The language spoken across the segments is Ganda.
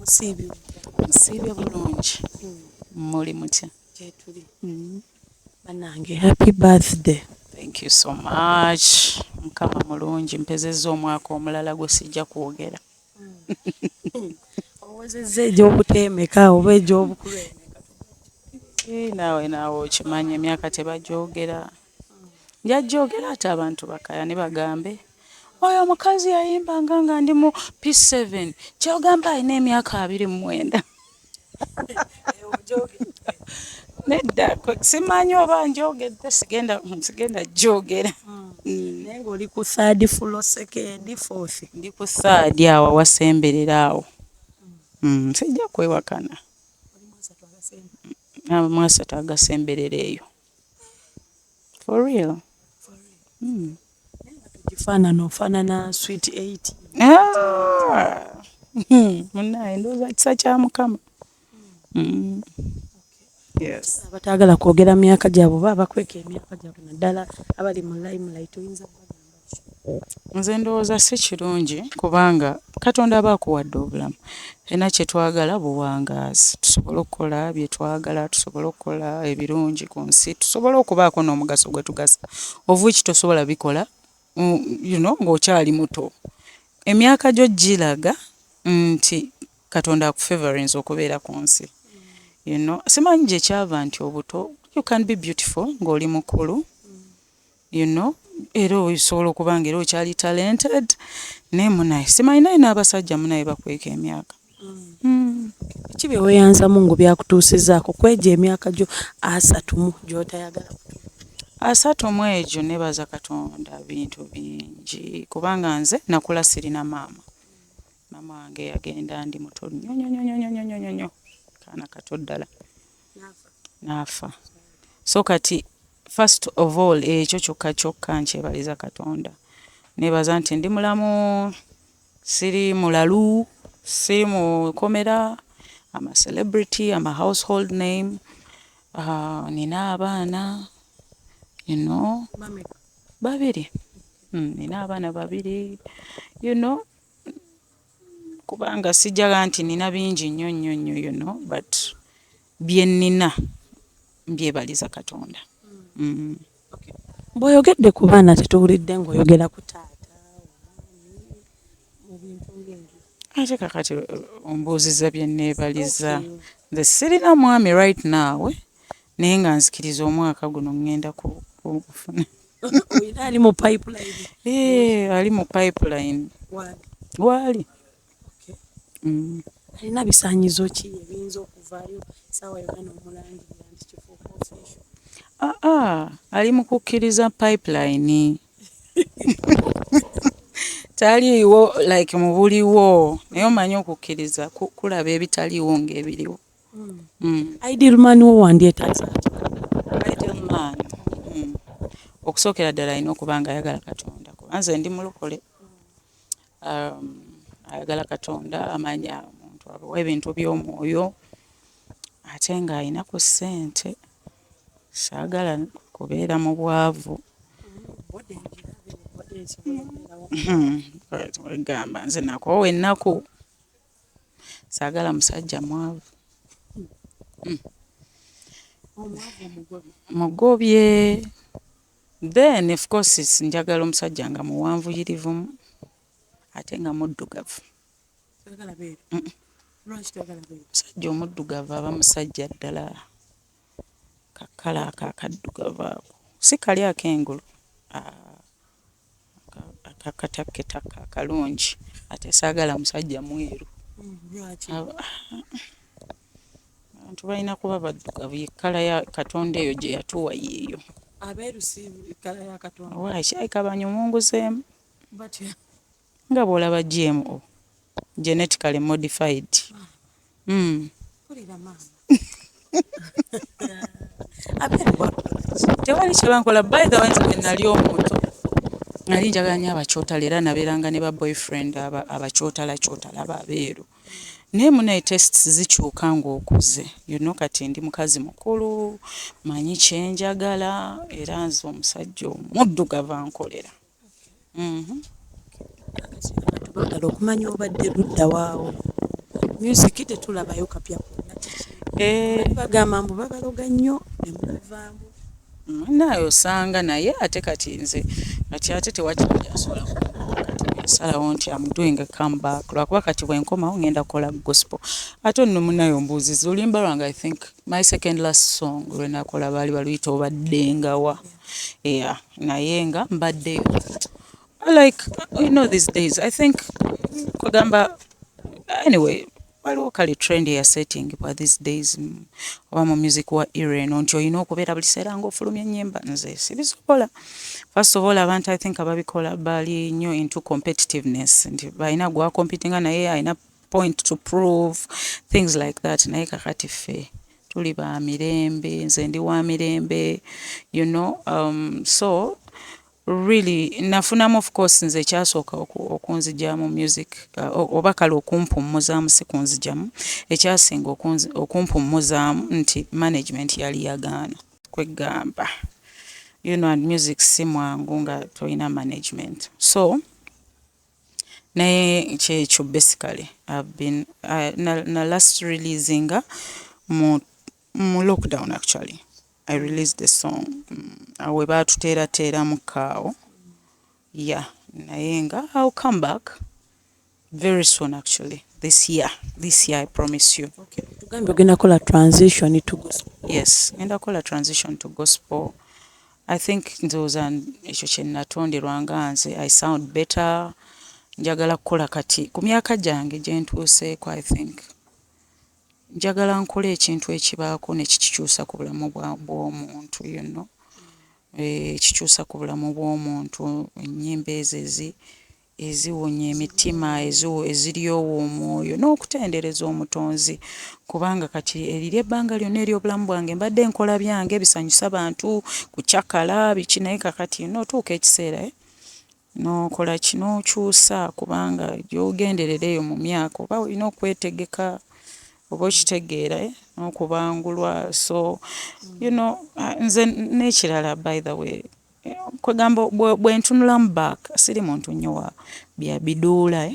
Osiibye? Nsiibye bulungi. Muli mutya? Gyetuli. Bannange, happy birthday. Thank you so much. Mukama mulungi, mpezezza omwaka omulala gwe sijja kwogera. Owezezza egy'obuteemeka oba egy'obukulu? Eh, naawe okimanyi emyaka tebagyogera. Njajjogera ate abantu bakaya ne bagambe oyo omukazi yayimbanga nga ndi mu P7, kyogamba alina emyaka 29. Nedda, simanyi oba njogedde, sigenda jogera. Naye ng'oli ku third floor, second, fourth? Ndi ku third awo awasemberera awo. Sijja kwewakana, mu 30 agasemberera eyo, for real. Tugifaanana, ofaanana sweet eight. Ah! Munnaye, ndowooza kisa kya Mukama. Yes. Abataagala kwogera myaka gyabwe oba abakweka emyaka gyabwe, naddala abali mu limelight, oyinza kubagamba ki? Nze ndowooza si kirungi, kubanga Katonda aba akuwadde obulamu, ffenna kye twagala buwangaazi, tusobole okukola bye twagala, tusobole okukola ebirungi ku nsi, tusobole okubaako n'omugaso gwe tugasa, of which tosobola bikola ng'okyali muto. Emyaka gyo giraga nti Katonda akufavorinze okubeera ku nsi. Simanyi gye kyava nti obuto, you can be beautiful ng'oli mukulu, era osobola okuba nga era okyali talented, naye munaye simanyi, naye n'abasajja munaye bakweka emyaka. Biki bye weeyanzamu ngo byakutuusizzaako kwegyo emyaka gyo 30 mu gy'otayagala? 30 mu egyo nebaza Katonda bintu bingi, kubanga nze nakula sirina maama. Maama wange yagenda ndi muto nnyo nnyo nnyo nnyo nnyo nnyo nnyo, kaana kato ddala n'afa. So kati first of all, ekyo kyokka kyokka nkyebaliza Katonda. Nebaza nti ndi mulamu, siri mulalu, siri mukomera. I'm a celebrity, I'm a household name. Nina abaana babiri. Nina abaana babiri, kubanga sijjaga nti nina bingi nnyo nnyo nnyo, but bye nnina mbyebaliza Katonda. Bw'oyogedde ku baana, tetuwulidde ng'oyogera ku taata mu bintu ng'ebyo. Ate kakati ombuuzizza bye nneebaliza. Nze sirina mwami right now, naye nga nzikiriza omwaka guno ŋŋenda kufuna. Olina ali mu pipeline? Eh, ali mu pipeline. Waali? Waali. Alina bisaanyizo ki ebiyinza okuvaayo essaawa yonna n'omulangirira nti kifuuka official? Aa, ali mu kukkiriza pipeline, taliiwo like mu buliwo, naye omanyi okukkiriza kulaba ebitaliiwo ng'ebiriwo. Ideal man wo wandyetaaze atya? Ideal man, Okusookera ddala alina okuba nga ayagala Katonda, kuba nze ndi mulokole. Ayagala Katonda, amanya omuntu abawa ebintu by'omwoyo, ate ng'alina ku ssente. Saagala kubeera mu bwavu. Gamba nze nakoowa ennaku, saagala musajja mwavu. Mugobye. Then of course njagala omusajja nga muwanvuyirivumu ate nga muddugavu. Omusajja omuddugavu aba musajja ddala, ka colour ako akaddugavu ako, si kali ak'engulu, akakatakketaka akalungi. Ate saagala musajja mweru. Abantu balina kuba baddugavu, ye colour ya Katonda eyo gye yatuwa yeeyo. Abeeru si colour ya Katonda? Owaaye, kirabika banyumunguzeemu. Batya? Nga bw'olaba GMO, genetically modified. Mpulira maama. Abeeru bakola ki? Tewali kye bankola. By the way, nze bwe nali omuto nali njagala nnyo abakyotala, era nabeeranga ne ba boyfriend abakyotalakyotala abeeru. Naye munaye tastes zikyuka ng'okuze. Kati ndi mukazi mukulu, manyi kye njagala, era nze omusajja omuddugavu ankolera. Abantu baagala okumanya obadde ludda waawo. Music tetulabayo kapya konna. Bagamba mbu babaloga nnyo ne mubavaamu. Naye osanga, naye ate kati nze kati ate tewakyali asobola kati nsalawo nti am doing a comeback, lwakuba kati bwenkomawo ngenda kukola gospel. Ate nno munaye ombuuziza oluyimba lwange, I think my second last song lwe nakola baali baluyita "Obaddengawa". Yeah, naye nga mbaddeyo like these days, I think kugamba anyway waliwo kale trend eyasettingibwa these days oba mu music wa era eno nti olina okubeera buli kiseera ng'ofulumya ennyimba. Nze sibisobola. First of all, abantu I think ababikola bali nnyo into competitiveness, nti balina gwacompetinga naye, alina point to prove, things like that. Naye kakati ffe tuli ba mirembe, nze ndi wa mirembe. So really nafunamu, of course nze ekyasooka okunzija mu music oba kale okumpummuzaamu, si kunzijamu, ekyasinga okumpummuzaamu nti management yali yagaana kwegamba and music si mwangu nga tolina management. So naye kyekyo basically I've been na last releasinga mu lockdown. Actually I released the song awo we baatuteerateeramu kaawo, yeah. Naye nga I'll come back very soon, actually this year, this year I promise you. Tugambye ogenda kukola transition to gospel. Yes, ngenda kukola transition to gospel. I think ndowooza ekyo kye natonderwa, nga nze I sound better. Njagala kukola kati ku myaka gyange gye ntuuseeko, I think njagala nkole ekintu ekibaako ne kikikyusa ku bulamu bw'omuntu, ekikyusa ku bulamu bw'omuntu, ennyimba ezo eziwonya emitima, eziryowa omwoyo n'okutendereza Omutonzi, kubanga kati eriri ebbanga lyonna ery'obulamu bwange mbadde nkola byange bisanyusa bantu, kucakala biki, naye kakati n'otuuka ekiseera n'okola ki, n'okyusa, kubanga gy'ogenderera eyo mu myaka oba olina okwetegeka, oba okitegeera, n'okubangulwa. So nze n'ekirala, by the way, kwegamba bwe ntunulamu back, siri muntu nnyo wa bya biduula,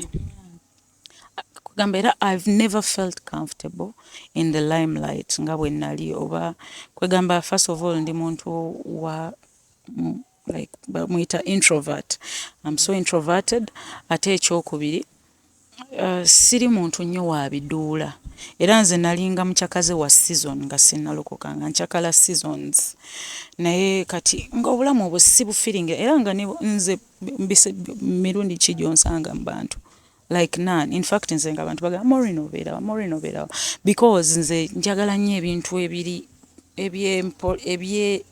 kwegamba era I've never felt comfortable in the limelight nga bwe nali oba kwegamba first of all ndi muntu wa like bamuyita introvert. I'm so introverted. Ate ekyokubiri, siri muntu nnyo wa biduula, era nze nalinga mukyakaze wa season nga sinnalokoka, nga nkyakala seasons, naye kati ng'obulamu obwo sibufeelinga, era nga nze mirundi ki gy'onsanga mu bantu? Like none. In fact nze nga abantu bagamba, "Maureen obeerawa? Maureen obeerawa?" Because nze njagala nnyo ebintu ebiri ebyempo ebye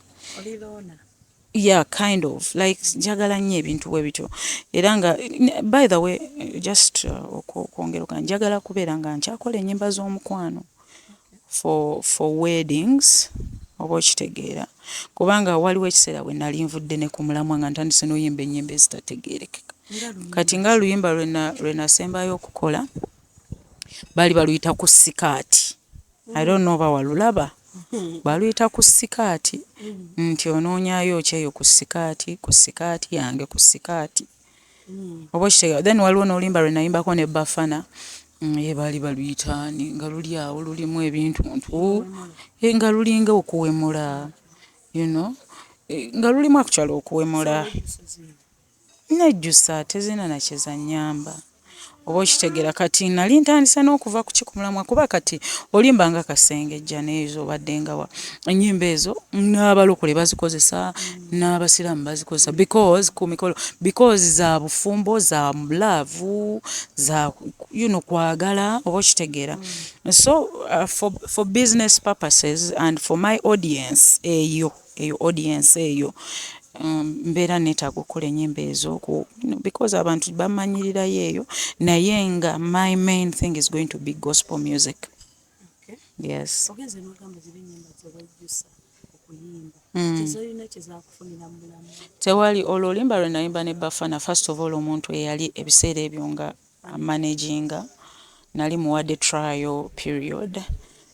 yeah, kind of like njagala nnyo ebintu bwe bityo. Era nga by the way, just okwongera njagala kubeera nga nkyakola ennyimba z'omukwano for weddings, oba okitegeera, kubanga waliwo ekiseera bwe nali nvudde ne ku mulamwa nga ntandise n'oyimba ennyimba ezitategeerekeka. Kati nga oluyimba lwe nasembayo okukola baali baluyita "Ku Sikaati". I don't know oba walulaba. Baluyita "Ku Sikaati", nti onoonyaayo ki eyo ku sikaati, ku sikaati yange, ku sikaati, oba okitegeera. Then waliwo n'oluyimba lwe nayimbako ne Bafana, ye baali baluyita ani, nga luli awo lulimu ebintuntu, nga lulinga okuwemula, nga lulimu actually okuwemula. Nejjusa, tezirina na kye zannyamba, oba okitegeera. Kati nali ntandise n'okuva ku kikumulamwa, kuba kati olimba nga Kasengejja n'ezo obaddengawa, ennyimba ezo n'abalokole bazikozesa, n'abasiraamu bazikozesa, because ku mikolo, because za bufumbo, za love, za kwagala, oba okitegeera. So for business purposes and for my audience, eyo audience eyo mbeera neetaaga okukola ennyimba ezo because abantu bamanyirirayo eyo, naye nga my main thing is going to be gospel music. Okay. Yes. Ogenze n'ogamba ziba ennyimba ze wejjusa okuyimba. Tezolina kye zaakufunira mu bulamu? Tewali. Olwo oluyimba lwe nayimba ne Bafana, first of all omuntu eyali ebiseera ebyo nga amanaginga, nali muwadde trial period,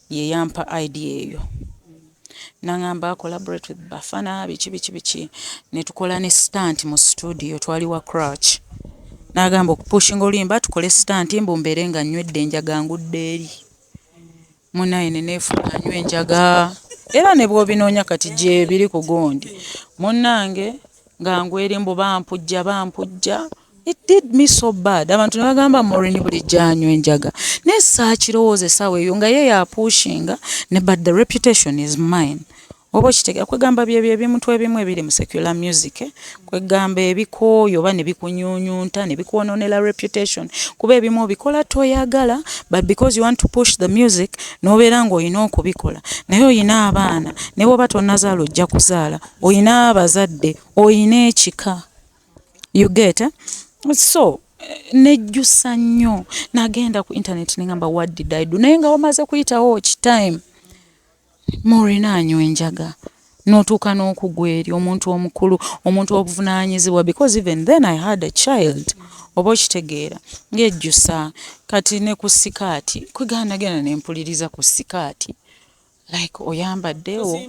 ye yampa idea eyo, naŋŋamba collaborate with Bafana, biki biki biki, ne tukola ne stunt mu studio, twali wa Crutch. N'agamba okupushinga oluyimba tukole stunt mbu mbeere nga nywedde enjaga ngudde eri. Munnaye ne neefuula anywa enjaga era ne bw'obinoonya kati gyebiri ku gundi. Munnange nga ngwa eri mbu bampujja bampujja. It did me so bad. Abantu ne bagamba Maureen bulijjo anywa enjaga. Naye saakirowooza essaawa eyo nga ye yapushinga ne but the reputation is mine. Oba okitegeera kwegamba byebyo ebintu ebimu ebiri mu secular music eh? Kwegamba ebikooyo oba ne bikunyuunyunta ne bikwonoonera reputation kuba ebimu obikola toyagala, but because you want to push the music n'obeera ng'olina okubikola, naye oyina abaana, ne bw'oba tonnazaala ojja kuzaala, oyina abazadde, oyina ekika, you get, eh? So nejjusa nnyo, nagenda ku internet ne ngamba, "What did I do?" Naye nga wamaze kuyitawo ki time, Maureen anywa enjaga n'otuuka n'okugwa eri omuntu omukulu, omuntu obuvunaanyizibwa, because even then I had a child, oba okitegeera, ng'ejjusa. Kati ne ku sikaati kwegamba nagenda ne mpuliriza ku sikaati like oyambaddewo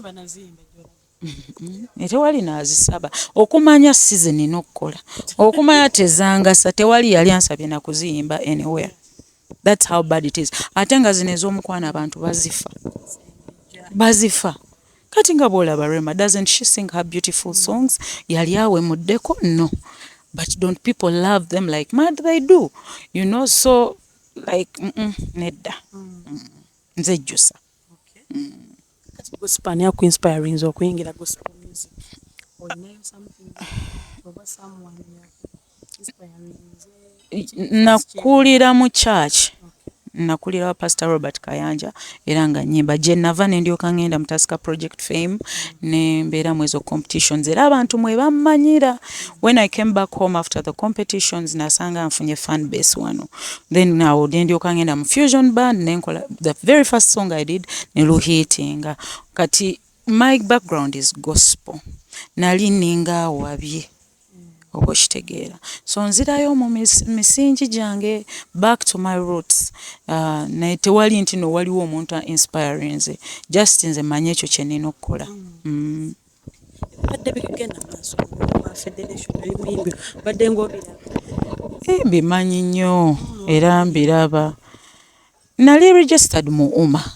tewali naazisaba okumanya season n'okukola okumanya tezangasa, tewali yali ansabye na kuziyimba anywhere. That's how bad it is. Ate nga zino ez'omukwano abantu bazifa bazifa. Kati nga bw'olaba Rema, doesn't she sing her beautiful songs? Yali awemuddeko? No, but don't people love them like mad? They do. So like nedda. Nze jjusa. Kati gospel ani akuinspirinze okuyingira gospel music? Olinayo something oba someone inspirinze? Nakulira mu church, nakulira wa Pastor Robert Kayanja era nga nyimba gye nava ne ndyoka ngenda mu Tusker Project Fame ne mbeera mu ezo competitions era abantu mwe bammanyira. When I came back home after the competitions, nasanga nfunye fan base wano, then now ne ndyoka ngenda mu Fusion Band ne nkola the very first song I did ne luhitinga. Kati my background is gospel, nali ninga awabye, oba okitegeera. So nzirayo mu misingi gyange, back to my roots. Naye tewali nti no waliwo omuntu inspirinze, just nze mmanyi ekyo kye nnina okukola. Badde bigenda maaso wa federation ebimuyimbi badde ng'obiraba? Eh, mbimanyi nnyo era mbiraba. Nali registered mu UMA,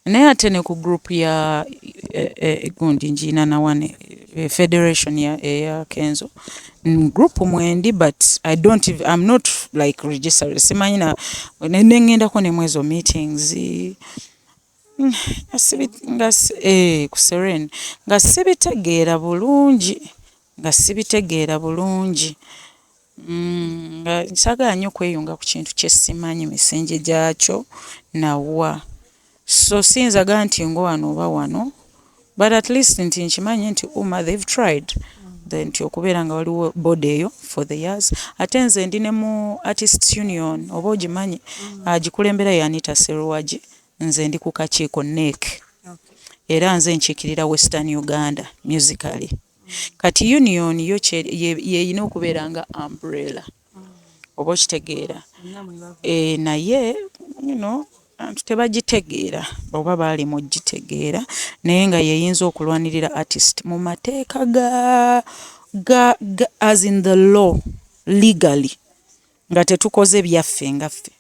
naye ate ne ku group ya gundi ngiina nawane federation ya eya Kenzo group mwendi, but I don't I'm not like registered, simanyi na ne ngendako ne mwezo meetings nga ku Serene nga sibitegeera bulungi, nga saagala nnyo kweyunga ku kintu kye simanyi misingi gyakyo nawa. So siyinza nti ngo wano oba wano, but at least nti nkimanyi nti UMA, they've tried then nti okubeera nga waliwo body eyo for the years. Ate nze ndi ne mu Artists Union, oba ogimanyi, agikulembera ye Anita Seruwagi, nze ndi ku kakiiko NEC era nze nkiikirira Western Uganda musically. Kati union yo yeyina okubeera nga umbrella, oba okitegeera, naye abantu tebagitegeera oba baali mu gitegeera, naye nga yeyinza okulwanirira artist mu mateeka ga as in the law, legally, nga tetukoze byaffe nga ffe,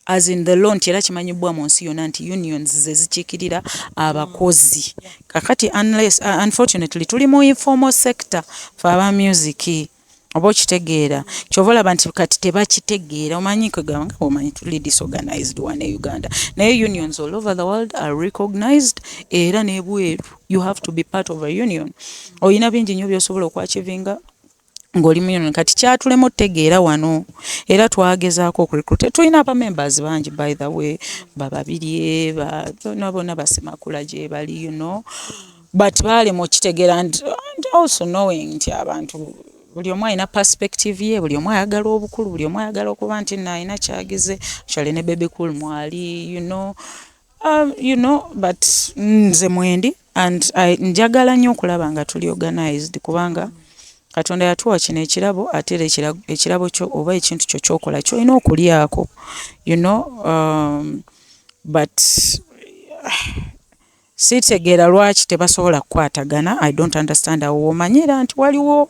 as in the law, nti era kimanyibwa mu nsi yonna nti unions ze zikiikirira abakozi. Kakati unless, unfortunately tuli mu informal sector fe aba music, oba okitegeera, kyova olaba nti kati tebakitegeera. Omanyi kwegamba nga omanyi tuli disorganized wano e Uganda, naye unions all over the world are recognized era nebweru you have to be part of a union. Oyina bingi nnyo byosobola okwachivinga ng'oli mu union. Kati kyatulema otutegeera wano era twagezaako okurecruit, tulina abamembers bangi, by the way, bababirye bonna bonna basemakula gye bali, but baalema okitegeera and also knowing nti abantu buli omu alina perspective ye, buli omu ayagala obukulu, buli omu ayagala okuba nti nno alina kyagize. Actually ne Bebe Cool mwali, but nze mwendi and njagala nnyo okulaba nga tuli organized kubanga Katonda yatuwa kino ekirabo, ate era ekirabo kyo oba ekintu kyo kyokola kyolina okulyako, but sitegeera lwaki tebasobola kukwatagana. I don't understand. Awo womanyira nti waliwo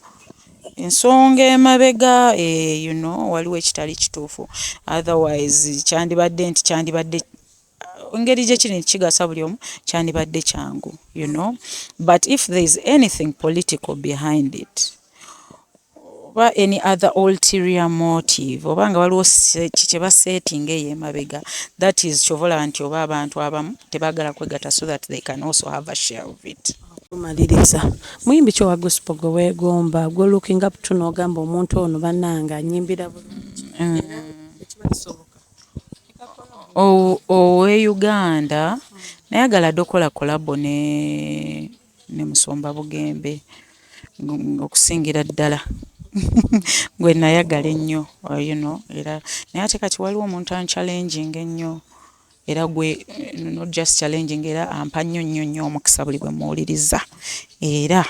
Ensonga emabega, waliwo ekitali kituufu. Otherwise kyandibadde nti kyandibadde engeri gye kiri kigasa buli omu, kyandibadde kyangu. But if there is anything political behind it oba any other ulterior motive, oba nga waliwo kye baseetinga eyo emabega, that is kyova olaba nti oba abantu abamu tebaagala kwegatta so that they can also have a share of it. Tumaliriza, muyimbi ki owa gospel gwe weegomba, gwe looking up to, n'ogamba omuntu ono bannange anyimbira bulungi era ekiba kisoboka? Owe Uganda nayagala dde okukola collabo ne Musumba Bugembe, okusingira ddala gwe nayagala ennyo, era naye ate kati waliwo omuntu anchallenging ennyo, era gwe not just challenging, era ampa nnyo nnyo nnyo omukisa buli bwe muwuliriza, era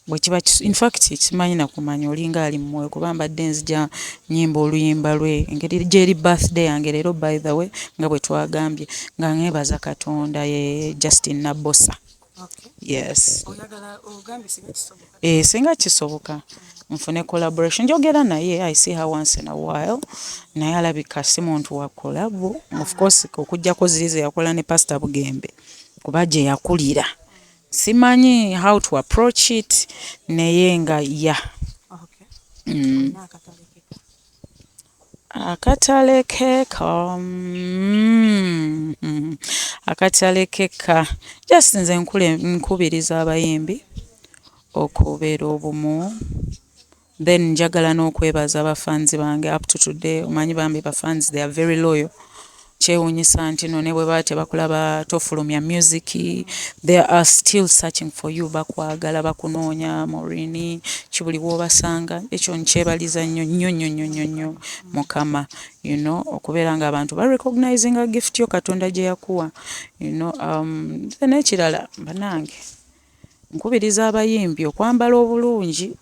bwe kiba, in fact simanyi nakumanya olinga ali mu mwoyo, kuba mbadde nzija nnyimba oluyimba lwe engeri gyeri birthday yange leero, by the way, nga bwe twagambye, nga nneebaza Katonda, ye Justin Nabosa. Yes. Singa kisoboka nfune collaboration, njogera naye, I see her once in a while, naye alabika si muntu wa collabo, of course okuggyako ziri ze yakola ne Pastor Bugembe kuba gye yakulira. Simanyi how to approach it, naye nga ya Akatalekeka, akatalekeka, just nze nkubiriza abayimbi okubeera obumu. Then njagala n'okwebaza abafanzi bange up to today. Omanyi bambi bafans, they are very loyal. Kyewuunyisa nti no ne bwe baba tebakulaba, tofulumya music, they are still searching for you, bakwagala, bakunoonya, Maureen kibuli w'obasanga. Ekyo nkyebaliza nnyo nnyo nnyo nnyo nnyo nnyo Mukama, okubeera nga abantu barecognizinga gift yo Katonda gye yakuwa. N'ekirala bannange, nkubiriza abayimbi okwambala obulungi,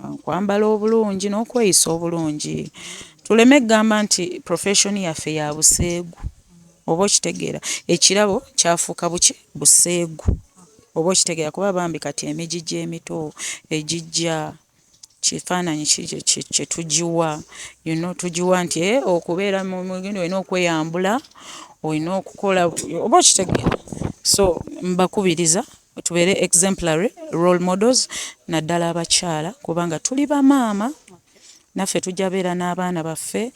okwambala obulungi n'okweyisa obulungi, tuleme kugamba nti profession yaffe ya buseegu, oba okitegeera, ekirabo kyafuuka buki buseegu, oba okitegeera, kuba bambi kati emigigi emito egijja, kifaananyi ki kye tugiwa, tugiwa nti okubeera mugendo olina okweyambula, olina okukola, oba okitegeera. So mbakubiriza tubeere exemplary role models, naddala abakyala, kubanga tuli bamaama naffe, tujja beera n'abaana baffe,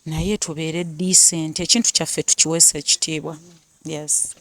naye tubeere decent, ekintu kyaffe tukiweesa ekitiibwa. Yes.